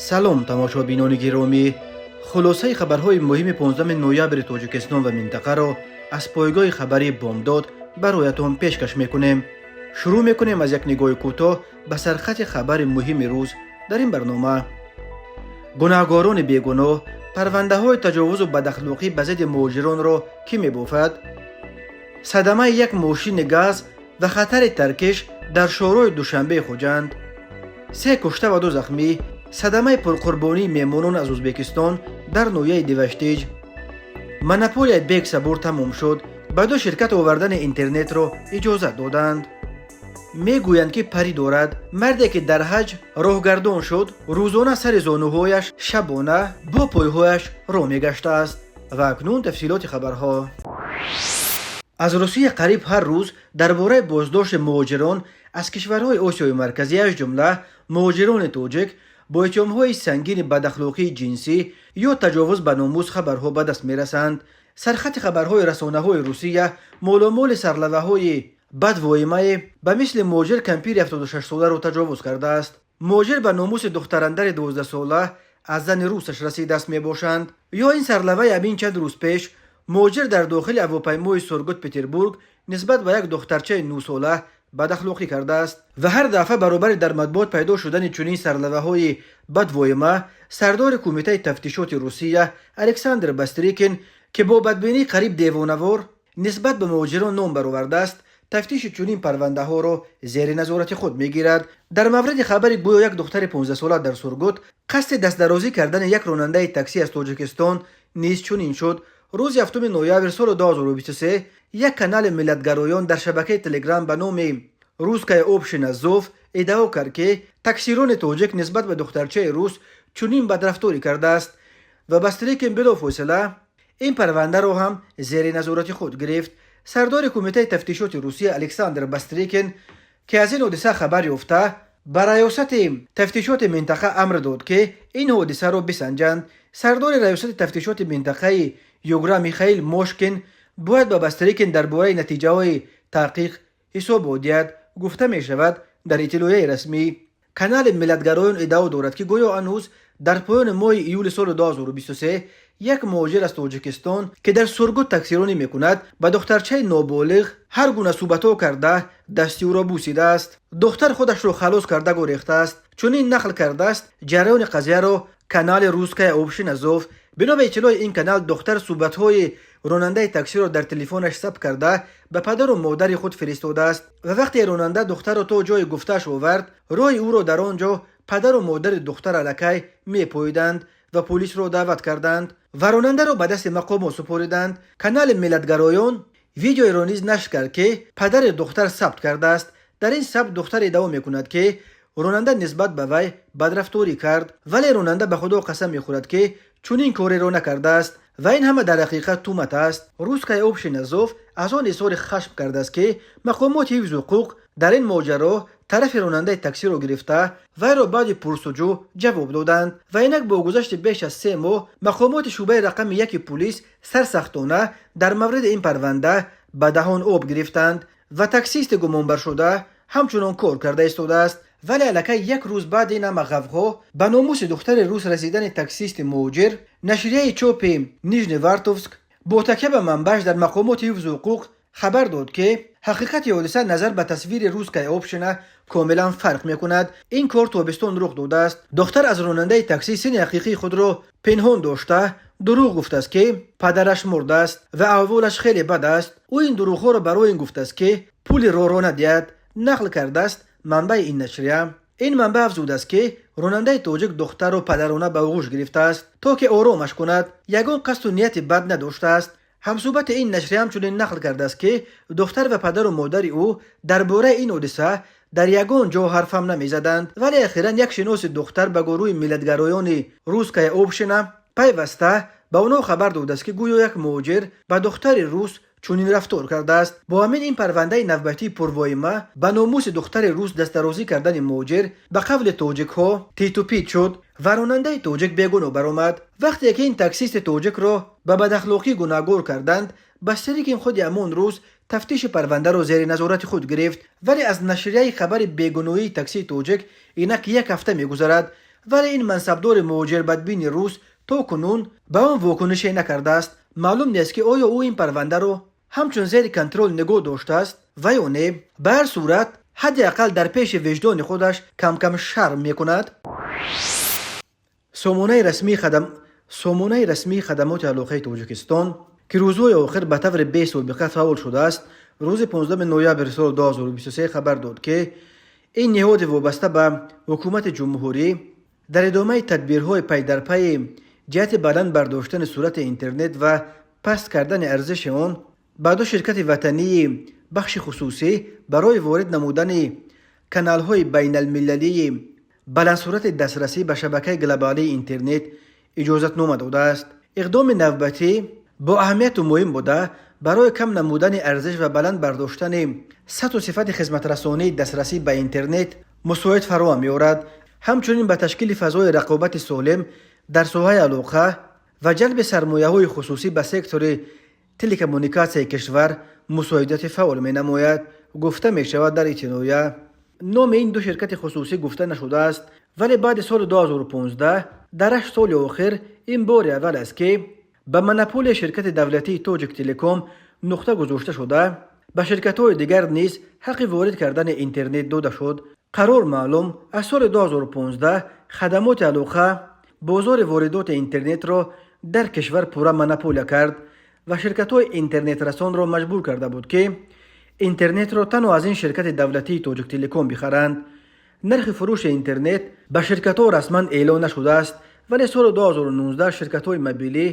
Салом, тамошобинони гиромӣ! Хулосаи хабарҳои муҳими 15 ноябри Тоҷикистон ва минтақаро аз пойгоҳи хабарии «Бомдод» бароятон пешкаш мекунем. Шурӯъ мекунем аз як нигоҳи кӯтоҳ ба сархати хабари муҳими рӯз дар ин барнома. Гунаҳгорони бегуноҳ: парвандаҳои таҷовузу бадахлоқӣ ба зидди муҳоҷиронро кӣ мебофад? Садамаи як мошини газ ва хатари таркиш дар шоҳроҳи Душанбеи Хуҷанд. Се кушта ва ду захмӣ: садамаи пурқурбонии меҳмонон аз Ӯзбекистон дар ноҳияи Деваштич. Монополияи Бег Сабур тамом шуд, ба ду ширкат овардани интернетро иҷозат доданд. Мегӯянд, ки парӣ дорад. Марде, ки дар ҳаҷ роҳгардон шуд, рӯзона сари зонуҳояш, шабона бо пойҳояш роҳ мегаштааст. Ва акнун тафсилоти хабарҳо. Аз Русия қариб ҳар рӯз дар бораи боздошти муҳоҷирон аз кишварҳои Осиёи Марказӣ, аз ҷумла муҳоҷирони тоҷик, бо иттиҳомҳои сангини бадахлоқии ҷинсӣ ё таҷовуз ба номус хабарҳо ба даст мерасанд. Сархати хабарҳои расонаҳои Русия моломоли сарлавҳаҳои бадвоимае ба мисли «Муҳоҷир кампири 76-соларо таҷовуз кардааст», «Муҳоҷир ба номуси духтарандари 12-сола аз зани русаш расидааст» мебошанд. Ё ин сарлавҳаи амин чанд рӯз пеш: «Муҳоҷир дар дохили ҳавопаймои Сургут Петербург нисбат ба як духтарчаи 9-сола бадахлоқӣ кардааст». Ва ҳар дафъа баробари дар матбуот пайдо шудани чунин сарлавҳаҳои бадвоима, сардори Кумитаи тафтишоти Русия Александр Бастрикин, ки бо бадбинии қариб девонавор нисбат ба муҳоҷирон ном баровардааст, тафтиши чунин парвандаҳоро зери назорати худ мегирад. Дар мавриди хабари гӯё як духтари 15-сола дар Сургут қасди дастдарозӣ кардани як ронандаи таксӣ аз Тоҷикистон низ чунин шуд. Рӯзи 7 ноябр соли 2023 як канали миллатгароён дар шабакаи Телеграм ба номи «Русская община Зов» иддао кард, ки таксирони тоҷик нисбат ба духтарчаи рус чунин бадрафторӣ кардааст, ва Бастрикин билофосила ин парвандаро ҳам зери назорати худ гирифт. Сардори Кумитаи тафтишоти Русия Александр Бастрикин, ки аз ин ҳодиса хабар ёфта, ба раёсати тафтишоти минтақа амр дод, ки ин ҳодисаро бисанҷанд. Сардори раёсати тафтишоти минтақаи Югра Михаил Мошкин бояд ба Бастрикин дар бораи натиҷаҳои таҳқиқ ҳисобот диҳад, гуфта мешавад дар иттилоияи расмӣ. Канали миллатгароён иддао дорад, ки гӯё ҳанӯз дар поёни моҳи июли соли 2023 як муҳоҷир аз Тоҷикистон, ки дар Сургут таксиронӣ мекунад, ба духтарчаи ноболиғ ҳар гуна суҳбатҳо карда, дасти ӯро бусидааст. Духтар худашро халос карда гурехтааст. Чунин нақл кардааст ҷараёни қазияро канали «Русская община Зов». Бино ба иттилои ин канал, духтар суҳбатҳои ронандаи таксиро дар телефонаш сабт карда, ба падару модари худ фиристодааст, ва вақте ронанда духтарро то ҷои гуфтааш овард, роҳи ӯро дар он ҷо падару модари духтар аллакай мепоиданд ва полисро даъват карданд ва ронандаро ба дасти мақомот супориданд. Канали миллатгароён видеоеро низ нашр кард, ки падари духтар сабт кардааст. Дар ин сабт духтар иддао мекунад, ки ронанда нисбат ба вай бадрафторӣ кард, вале ронанда ба Худо қасам мехӯрад, ки чунин кореро накардааст ва ин ҳама дар ҳақиқат туҳмат аст. «Русская община Зов» аз он изҳори хашм кардааст, ки мақомоти ҳифзи ҳуқуқ дар ин моҷаро тарафи ронандаи таксиро гирифта, вайро баъди пурсуҷӯ ҷавоб доданд. Ва инак бо гузашти беш аз 3 моҳ мақомоти шӯъбаи рақами яки пулис сарсахтона дар мавриди ин парванда ба даҳон об гирифтанд ва таксисти гумонбаршуда ҳамчунон кор карда истодааст. Вале аллакай як рӯз баъди ин ҳама ғавғо ба номуси духтари рус расидани таксисти муҳоҷир, нашрияи чопи Нижневартовск бо такя ба манбаъш дар мақомоти ҳифзу ҳуқуқ хабар дод, ки ҳақиқати ҳодиса назар ба тасвири «Русская община» комилан фарқ мекунад. Ин кор тобистон рух додааст. Духтар аз ронандаи таксӣ синни ҳақиқии худро пинҳон дошта, дурӯғ гуфтааст, ки падараш мурдааст ва аҳволаш хеле бад аст. Ӯ ин дурӯғҳоро барои ин гуфтааст, ки пули роҳро надиҳад, нақл кардааст манбаи ин нашрия. Ин манбаъ афзудааст, ки ронандаи тоҷик духтарро падарона ба оғӯш гирифтааст, то ки оромаш кунад, ягон қасду нияти бад надоштааст. Ҳамсӯҳбати ин нашрия ҳамчунин нақл кардааст, ки духтар ва падару модари ӯ дар бораи ин ҳодиса дар ягон ҷо ҳарфам намезаданд. Вале ахиран як шиноси духтар ба гурӯҳи миллатгароёни «Русская община» пайваста ба онҳо хабар додааст, ки гӯё як муҳоҷир ба духтари рус чунин рафтор кардааст. Бо ҳамин ин парвандаи навбатии пурвоима ба номуси духтари рус дастдарозӣ кардани муҳоҷир, ба қавли тоҷикҳо, титу пит шуд ва ронандаи тоҷик бегуноҳ баромад. Вақте ки ин таксисти тоҷикро ба бадахлоқӣ гунаҳгор карданд, Бастрикин худи ҳамон рӯз тафтиши парвандаро зери назорати худ гирифт. Вале аз нашрияи хабари бегуноҳии таксии тоҷик инак як ҳафта мегузарад. Вале ин мансабдори муҳоҷирбадбини рус то кунун ба он вокунише накардааст. Маълум нест, ки оё ӯ ин парвандаро ҳамчун зери контрол нигоҳ доштааст ва ё не. Ба ҳар сурат, ҳадди ақал дар пеши виҷдони худаш камкам шарм мекунад. Сомонаи расмии хадамоти алоқаи Тоҷикистон, ки рӯзҳои охир ба таври бесобиқа фаъол шудааст, рӯзи 15 ноябри соли 2023 хабар дод, ки ин ниҳоди вобаста ба ҳукумати ҷумҳурӣ дар идомаи тадбирҳои пайдарпайи ҷиҳати баланд бардоштани суръати интернет ва паст кардани арзиши он ба ду ширкати ватании бахши хусусӣ барои ворид намудани каналҳои байналмилалии баландсуръати дастрасӣ ба шабакаи глобалии интернет иҷозатнома додааст. Иқдоми навбатӣ бо аҳамияту муҳим буда, барои кам намудани арзиш ва баланд бардоштани сатҳу сифати хизматрасонии дастрасӣ ба интернет мусоид фароҳам меорад. Ҳамчунин ба ташкили фазои рақобати солим дар соҳаи алоқа ва ҷалби сармояҳои хусусӣ ба сектори телекоммуникатсияи кишвар мусоидати фаъол менамояд, гуфта мешавад дар иттилоя. Номи ин ду ширкати хусусӣ гуфта нашудааст, вале баъди соли 2015 дар 8 соли охир ин бори аввал аст, ки ба монополияи ширкати давлатии Тоҷиктелеком нуқта гузошта шуда, ба ширкатҳои дигар низ ҳаққи ворид кардани интернет дода шуд. Қарор маълум, аз соли 2015 хадамоти алоқа бозори воридоти интернетро дар кишвар пурра монополия кард ва ширкатҳои интернетрасонро маҷбур карда буд, ки интернетро танҳо аз ин ширкати давлатии Тоҷиктелеком бихаранд. Нархи фурӯши интернет ба ширкатҳо расман эълон нашудааст, вале соли 2019 ширкатҳои мобилӣ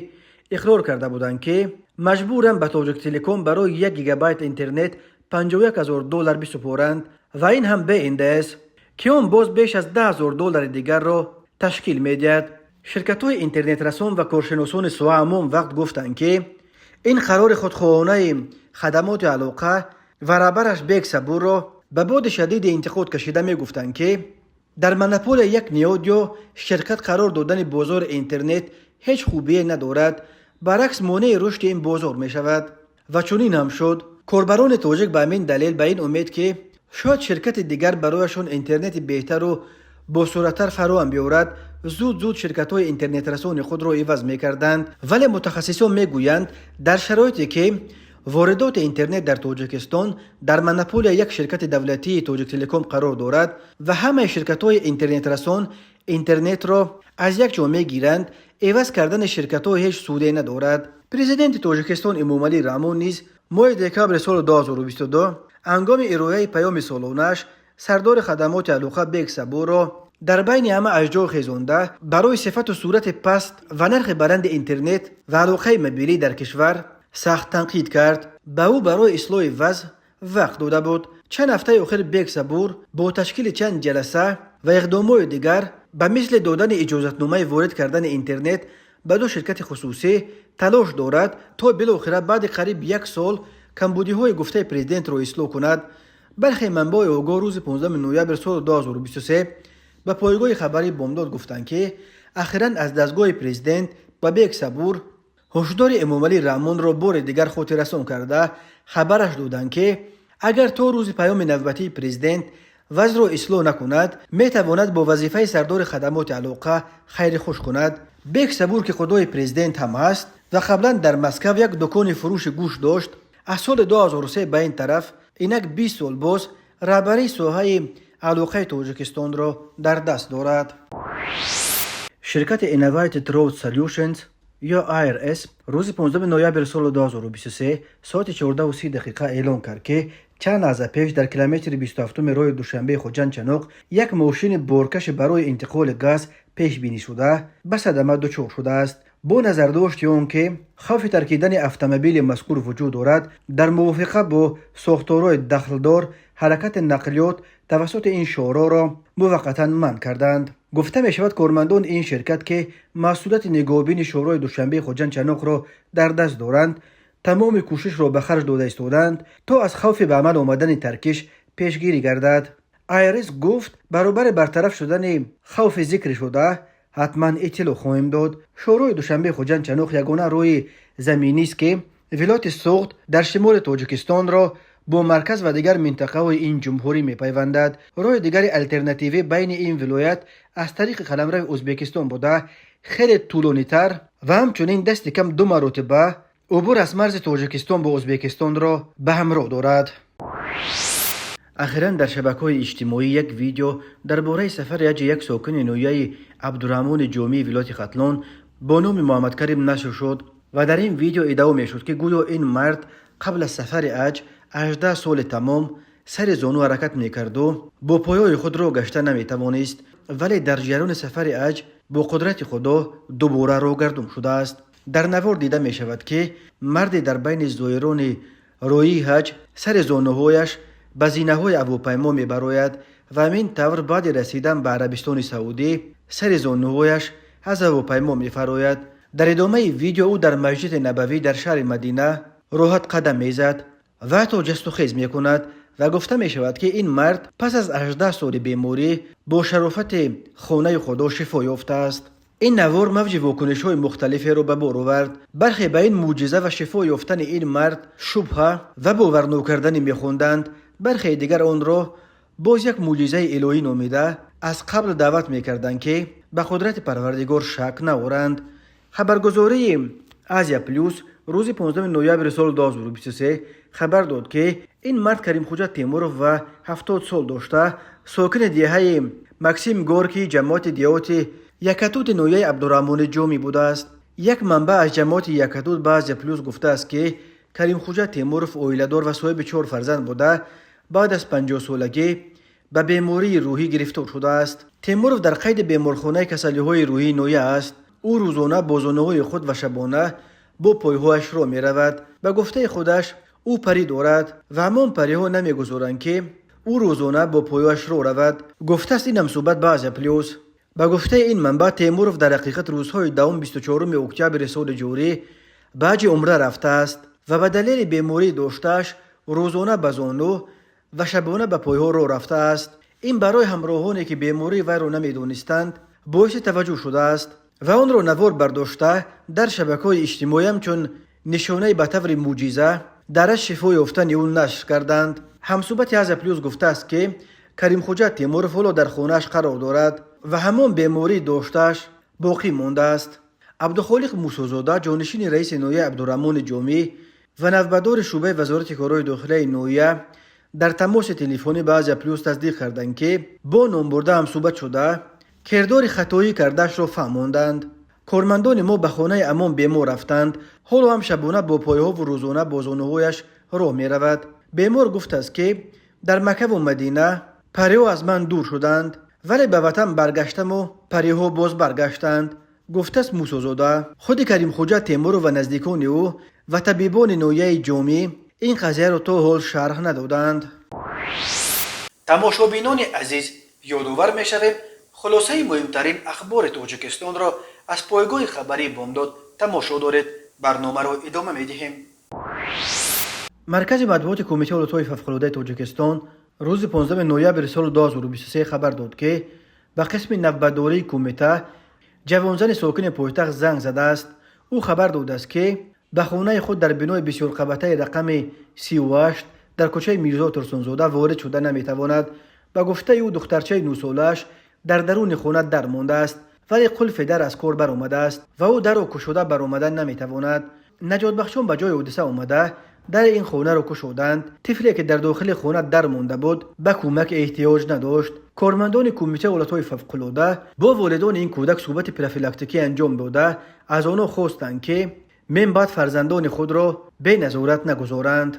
иқрор карда буданд, ки маҷбуранд ба Тоҷиктелеком барои 1 гигабайт интернет 51 ҳазор доллар бисупоранд ва ин ҳам бе НДС, ки он боз беш аз 10 ҳазор доллари дигарро ташкил медиҳад. Ширкатҳои интернетрасон ва коршиносони соҳа ҳамон вақт гуфтанд, ки ин қарори худхоҳонаи хадамоти алоқа ва раҳбараш Бек Сабурро ба боди шадиди интиқод кашида мегуфтанд, ки дар монополияи як ниҳод ё ширкат қарор додани бозори интернет ҳеҷ хубие надорад, баръакс, монеи рушди ин бозор мешавад. Ва чунин ҳам шуд. Корбарони тоҷик ба ҳамин далел, ба ин умед, ки шояд ширкати дигар барояшон интернети беҳтару босуръаттар фароҳам биёрад, зуд зуд ширкатҳои интернетрасони худро иваз мекарданд. Вале мутахассисон мегӯянд, дар шароите ки воридоти интернет дар Тоҷикистон дар монополияи як ширкати давлатии Тоҷиктелеком қарор дорад ва ҳамаи ширкатҳои интернетрасон интернетро аз як ҷо мегиранд, иваз кардани ширкатҳо ҳеҷ суде надорад. Президенти Тоҷикистон Эмомалӣ Раҳмон низ моҳи декабри соли 2022 ҳангоми ироаи паёми солонааш сардори хадамоти алоқа Бек Сабурро дар байни ҳама аз ҷой хезонда, барои сифату сурати паст ва нархи баланди интернет ва алоқаи мобилӣ дар кишвар сахт танқид кард. Ба ӯ барои ислоҳи вазъ вақт дода буд. Чанд ҳафтаи охир Бек Сабур бо ташкили чанд ҷаласа ва иқдомҳои дигар, ба мисли додани иҷозатномаи ворид кардани интернет ба ду ширкати хусусӣ, талош дорад, то билохира баъди қариб як сол камбудиҳои гуфтаи президентро ислоҳ кунад. Бархе манбаъи огоҳ рӯзи 15 ноябр соли 2023 ба пойгоҳи хабарии Бомдод гуфтанд, ки ахиран аз дастгоҳи президент ба Бек Сабур ҳушдори Эмомалӣ Раҳмонро бори дигар хотиррасон карда, хабараш доданд, ки агар то рӯзи паёми навбатии президент вазъро ислоҳ накунад, метавонад бо вазифаи сардори хадамоти алоқа хайри хуш кунад. Бек Сабур, ки худои президент ҳам ҳаст ва қаблан дар Москав як дукони фурӯши гӯшт дошт, аз соли 2003 ба ин тараф инак 20 сол боз раҳбарии соҳаи алоқаи Тоҷикистонро дар даст дорад. Ширкати Innovated Road Solutions ё IRS рӯзи 15 ноябри соли 2023 соати 14:30 дақиқа эълон кард, ки чанд лаҳза пеш дар километри 27 роҳи Душанбе Хуҷанд Чаноқ як мошини боркаши барои интиқоли газ пешбинишуда ба садама дучор шудааст. Бо назардошти он ки хавфи таркидани автомобили мазкур вуҷуд дорад, дар мувофиқа бо сохторҳои дахлдор ҳаракати нақлиёт тавассути ин шоҳроҳро муваққатан манъ карданд, гуфта мешавад. Кормандони ин ширкат, ки масъулияти нигоҳубини шоҳроҳи Душанбе Хуҷанд Чаноқро дар даст доранд, тамоми кӯшишро ба харҷ дода истодаанд, то аз хавфи ба амал омадани таркиш пешгирӣ гардад. IRS гуфт, баробари бартараф шудани хавфи зикршуда ҳатман иттилоъ хоҳем дод. Шоҳроҳи Душанбе Хуҷанд Чаноқ ягона роҳи заминист, ки вилояти Суғд дар шимоли Тоҷикистонро Бо марказ ва дигар минтақаҳои ин ҷумҳурӣ мепайвандад. Роҳи дигари алтернативӣ байни ин вилоят аз тариқи қаламрави Ӯзбекистон буда, хеле тӯлонитар ва ҳамчунин дасти кам ду маротиба убур аз марзи Тоҷикистон бо Ӯзбекистонро ба ҳамроҳ дорад. Ахиран дар шабакаҳои иҷтимоӣ як видео дар бораи сафари ҳаҷи як сокини ноҳияи Абдурраҳмони Ҷомии вилояти Хатлон бо номи Муҳаммадкарим нашр шуд ва дар ин видео иддао мешуд, ки гӯё ин мард қабл аз сафари ҳаҷ 18 соли тамом сари зону ҳаракат мекарду бо пойҳои худ роҳ гашта наметавонист, вале дар ҷараёни сафари ҳаҷ бо қудрати Худо дубора роҳгардон шудааст. Дар навор дида мешавад, ки марде дар байни зоирони роҳии ҳаҷ сари зонуҳояш ба зинаҳои ҳавопаймо мебарояд ва ҳамин тавр баъди расидан ба Арабистони Саудӣ сари зонуҳояш аз ҳавопаймо мефарояд. Дар идомаи видео ӯ дар Масҷиди Набавӣ дар шаҳри Мадина роҳат қадам мезад ва ҳатто ҷастухез мекунад ва гуфта мешавад, ки ин мард пас аз 18 соли беморӣ бо шарофати хонаи Худо шифо ёфтааст. Ин навор мавҷи вокунишҳои мухталиферо ба бор овард. Бархе ба ин мӯъҷиза ва шифо ёфтани ин мард шубҳа ва боварнокарданӣ мехонданд, бархеи дигар онро боз як мӯъҷизаи илоҳӣ номида, аз қабл даъват мекарданд, ки ба қудрати Парвардигор шак наоранд. Хабаргузории Азия Плюс рӯзи 15 ноябри соли 2023 хабар дод, ки ин мард Каримхуҷа Темуров ва 70 сол дошта, сокини деҳаи Максим Горкий, ҷамоати деҳоти Якатути ноҳияи Абдурраҳмони Ҷомӣ будааст. Як манбаъ аз ҷамоати Якатут ба Азия Плюс гуфтааст, ки Каримхуҷа Темуров оиладор ва соҳиби чор фарзанд буда, баъд аз 50-солагӣ ба бемории рӯҳӣ гирифтор шудааст. Темуров дар қайди беморхонаи касалиҳои рӯҳии ноҳия аст. Ӯ рӯзона бо зонуҳои худ ва шабона бо пойҳояш роҳ меравад. Ба гуфтаи худаш, ӯ парӣ дорад ва ҳамон париҳо намегузоранд, ки ӯ рӯзона бо пойҳояш роҳ равад, гуфтааст ин ҳамсӯҳбат ба Азия Плюс. Ба гуфтаи ин манбаъ, Темуров дар ҳақиқат рӯзҳои даҳум 24 октябри соли ҷорӣ ба ҳаҷи умра рафтааст ва ба далели беморӣ доштааш рӯзона ба зону ва шабона ба пойҳо роҳ рафтааст. Ин барои ҳамроҳоне, ки бемории вайро намедонистанд, боиси таваҷҷӯҳ шудааст ва онро навор бардошта, дар шабакаҳои иҷтимоӣ ҳамчун нишонаи ба таври мӯъҷиза дар аз шифо ёфтани ӯ нашр карданд. Ҳамсӯҳбати Азия Плюс гуфтааст, ки Каримхуҷа Темуров ҳоло дар хонааш қарор дорад ва ҳамон беморӣ доштааш боқӣ мондааст. Абдухолиқ Мусозода, ҷонишини раиси ноҳияи Абдурраҳмони Ҷомӣ ва навбатдори шӯъбаи Вазорати корҳои дохилаи ноҳия, дар тамоси телефонӣ ба Азия Плюс тасдиқ карданд, ки бо номбурда ҳамсӯҳбат шуда, кирдори хатоӣ кардаашро фаҳмонданд. Кормандони мо ба хонаи ҳамон бемор рафтанд. Ҳоло ҳам шабона бо пойҳову рӯзона бо зонуҳояш роҳ меравад. Бемор гуфтааст, ки дар Маккаву Мадина париҳо аз ман дур шуданд, вале ба ватан баргаштаму париҳо боз баргаштанд, гуфтааст Мусозода. Худи Каримхуҷа Темуров ва наздикони ӯ ва табибони ноҳияи Ҷомӣ ин қазияро то ҳол шарҳ надоданд. Тамошобинони азиз, ёдовар мешавем, хулосаи муҳимтарин ахбори Тоҷикистонро аз пойгоҳи хабарии Бомдод тамошо доред. Барномаро идома медиҳем. Маркази матбуоти Кумитаи ҳолатҳои фавқулодаи Тоҷикистон рӯзи 15 ноябри соли 2023 хабар дод, ки ба қисми навбатдории кумита ҷавонзани сокини пойтахт занг задааст. Ӯ хабар додааст, ки ба хонаи худ дар бинои бисёрқабатаи рақами 38 дар кӯчаи Мирзо Турсунзода ворид шуда наметавонад. Ба гуфтаи ӯ, духтарчаи 9-солааш дар даруни хона дар мондааст, вале қулфи дар аз кор баромадааст ва ӯ дарро кушода баромада наметавонад. Наҷотбахшон ба ҷои ҳодиса омада, дари ин хонаро кушоданд. Тифле, ки дар дохили хона дар монда буд, ба кӯмак эҳтиёҷ надошт. Кормандони Кумитаи ҳолатҳои фавқулода бо волидони ин кӯдак суҳбати профилактикӣ анҷом дода, аз онҳо хостанд, ки мин баъд фарзандони худро беназорат нагузоранд.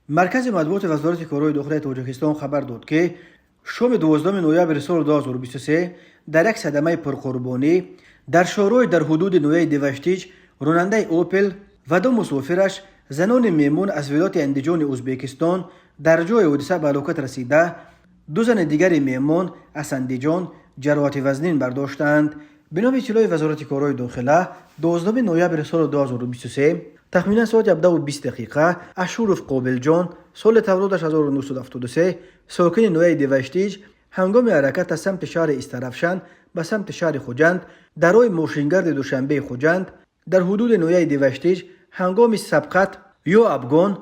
Маркази матбуоти Вазорати корҳои дохилаи Тоҷикистон хабар дод, ки шоми 12 ноябри соли 2023 дар як садамаи пурқурбонӣ дар шоҳроҳи дар ҳудуди ноҳияи Деваштич ронандаи Опел ва ду мусофираш, занони меҳмон аз вилояти Андиҷони Ӯзбекистон, дар ҷои ҳодиса ба ҳалокат расида, ду зани дигари меҳмон аз Андиҷон ҷароҳати вазнин бардоштаанд. Бино ба иттилои Вазорати корҳои дохила, 12 ноябри соли 2023 тахминан соати 17:20 дақиқа Ашуров Қобилҷон, соли таваллудаш 1973, сокини ноҳияи Деваштич, ҳангоми ҳаракат аз самти шаҳри Истаравшан ба самти шаҳри Хуҷанд дар роҳи мошингарди Душанбеи Хуҷанд дар ҳудуди ноҳияи Деваштич ҳангоми сабқат ё обгон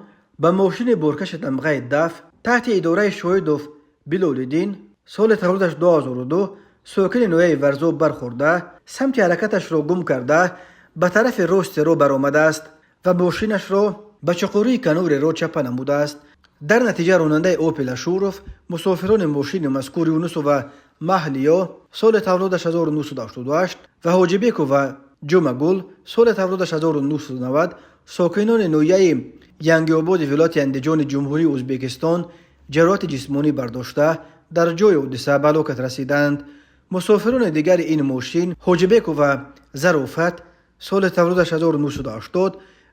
Ба мошини боркаши тамғаи ДАФ таҳти идораи Шоҳидов Билолиддин, соли таваллудаш 2002, сокини ноҳияи Варзоб бархӯрда, самти ҳаракаташро гум карда, ба тарафи рости роҳ баромадааст ва мошинашро ба чуқурии канори роҳ чапа намудааст. Дар натиҷа ронандаи Опел Ашуров, мусофирони мошини мазкур Юнусова Маҳлиё, соли таваллудаш 1988, ва Ҳоҷибекова Ҷумагул, соли таваллудаш 1990, сокинони ноҳияи Янгиободи вилояти Андиҷони Ҷумҳурии Ӯзбекистон ҷароҳати ҷисмонӣ бардошта, дар ҷои ҳодиса ба ҳалокат расиданд. Мусофирони дигари ин мошин Ҳоҷибекова Зарофат, соли таваллудаш 1980,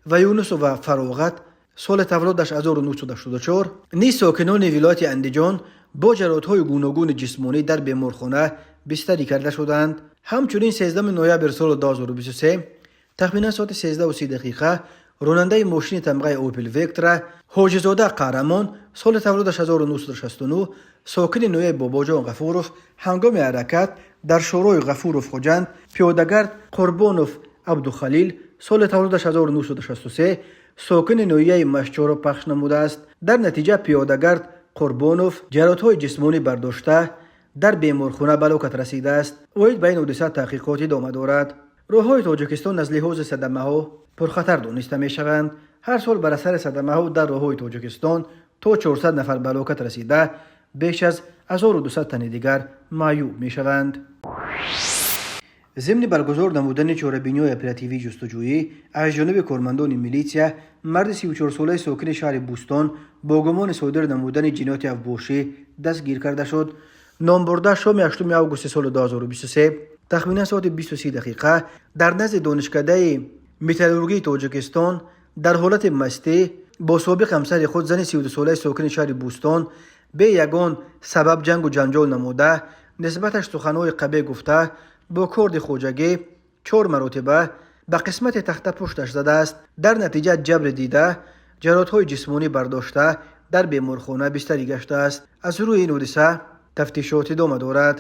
ва Юнусова Фароғат, соли таваллудаш 1984, низ сокинони вилояти Андиҷон бо ҷароҳатҳои гуногуни ҷисмонӣ дар беморхона бистарӣ карда шуданд. Ҳамчунин 13 ноябр соли 2023 тахминан соати 13:30 дақиқа ронандаи мошини тамғаи Опел Вектра Ҳоҷизода Қаҳрамон, соли таваллудаш 1969, сокини ноҳияи Бобоҷон Ғафуров, ҳангоми ҳаракат дар шоҳроҳи Ғафуров Хуҷанд пиёдагард Қурбонов Абдухалил, соли таваллудаш 1963, сокини ноҳияи Мастчоҳро пахш намудааст. Дар натиҷа пиёдагард Қурбонов ҷароҳатҳои ҷисмонӣ бардошта, дар беморхона ба ҳалокат расидааст. Оид ба ин ҳодиса таҳқиқот идома дорад. Роҳҳои Тоҷикистон аз лиҳози садамаҳо пурхатар дониста мешаванд. Ҳар сол бар асари садамаҳо дар роҳҳои Тоҷикистон то 400 нафар ба ҳалокат расида, беш аз 1200 тани дигар маъюб мешаванд. Зимни баргузор намудани чорабиниҳои оперативии ҷустуҷӯӣ аз ҷониби кормандони милитсия марди 34-солаи сокини шаҳри Бӯстон бо гумони содир намудани ҷинояти авбошӣ дастгир карда шуд. Номбурда шоми 8 августи соли 2023 тахминан соати 20:30 дақиқа дар назди Донишкадаи металлургии Тоҷикистон дар ҳолати мастӣ бо собиқ ҳамсари худ, зани 32-солаи сокини шаҳри Бӯстон, бе ягон сабаб ҷангу ҷанҷол намуда, нисбаташ суханҳои қабеҳ гуфта, бо корди хоҷагӣ чор маротиба ба қисмати тахта пушташ задааст. Дар натиҷа ҷабри дида ҷароҳатҳои ҷисмонӣ бардошта, дар беморхона бистарӣ гаштааст. Аз рӯи ин ҳодиса тафтишот идома дорад.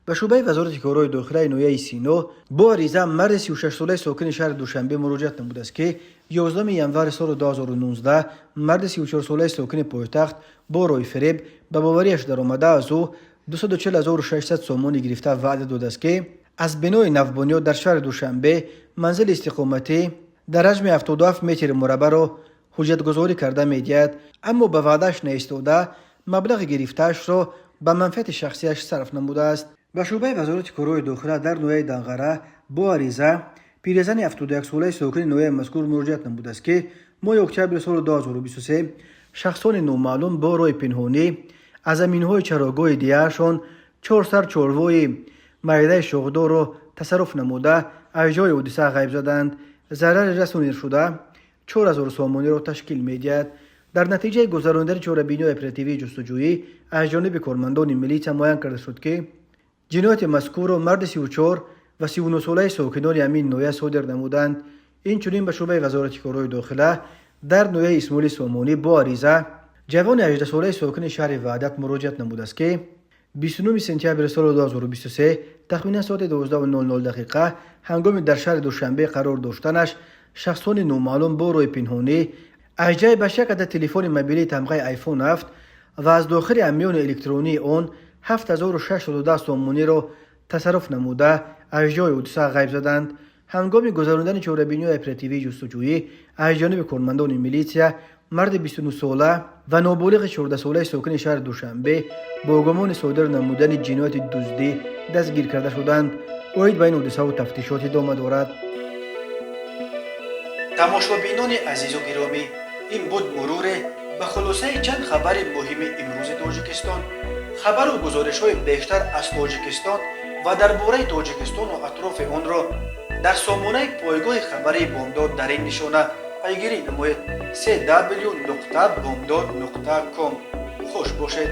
Ба шӯъбаи Вазорати корҳои дохилаи ноҳияи Сино бо ариза марди 36-солаи сокини шаҳри Душанбе муроҷиат намудааст, ки 11 январи соли 2019 марди 34-солаи сокини пойтахт бо роҳи фиреб ба бовариаш даромада, аз ӯ 240 600 сомонӣ гирифта, ваъда додааст, ки аз бинои навбунёд дар шаҳри Душанбе манзили истиқоматӣ дар ҳаҷми 77 метри мураббаъро ҳуҷҷатгузорӣ карда медиҳад, аммо ба ваъдааш наистода, маблағи гирифтаашро ба манфиати шахсияш сарф намудааст. Ба шӯъбаи Вазорати корҳои дохила дар ноҳияи Данғара бо ариза пирезани 71-солаи сокини ноҳияи мазкур муроҷиат намудааст, ки моҳи октябри соли 2023 шахсони номаълум бо роҳи пинҳонӣ аз заминҳои чарогоҳи деҳаашон чор сар чорвои майдаи шохдорро тасарруф намуда, аз ҷои ҳодиса ғайб заданд. Зарари расонидашуда 4000 сомониро ташкил медиҳад. Дар натиҷаи гузаронидани чорабиниҳои оперативии ҷустуҷӯӣ аз ҷониби кормандони милитсия муайян карда шуд, ки ҷинояти мазкурро марди 34 ва 39-солаи сокинони ҳамин ноҳия содир намуданд. Инчунин ба шӯъбаи Вазорати корҳои дохила дар ноҳияи Исмоили Сомонӣ бо ариза ҷавони 18-солаи сокини шаҳри Ваҳдат муроҷиат намудааст, ки 29 сентябри соли 2023 тахминан соати 12:00 дақиқа ҳангоми дар шаҳри Душанбе қарор доштанаш шахсони номаълум бо роҳи пинҳонӣ аз ҷайбаш як адад телефони мобилии тамғаи iPhone 7 ва аз дохили ҳамёни электронии он 7610 сомониро тасарруф намуда, аз ҷои ҳодиса ғайб заданд. Ҳангоми гузаронидани чорабиниҳои оперативии ҷустуҷӯӣ аз ҷониби кормандони милитсия марди 29-сола ва ноболиғи 14-солаи сокини шаҳри Душанбе бо гумони содир намудани ҷинояти дуздӣ дастгир карда шуданд. Оид ба ин ҳодисаву тафтишот идома дорад. Тамошобинони азизу гиромӣ, ин буд муруре ба хулосаи чанд хабари муҳими имрӯзи Тоҷикистон. Хабару гузоришҳои бештар аз Тоҷикистон ва дар бораи Тоҷикистону атрофи онро дар сомонаи пойгоҳи хабарии Бомдод дар ин нишона пайгирӣ намоед: cw.bomdod.com. Хуш бошед.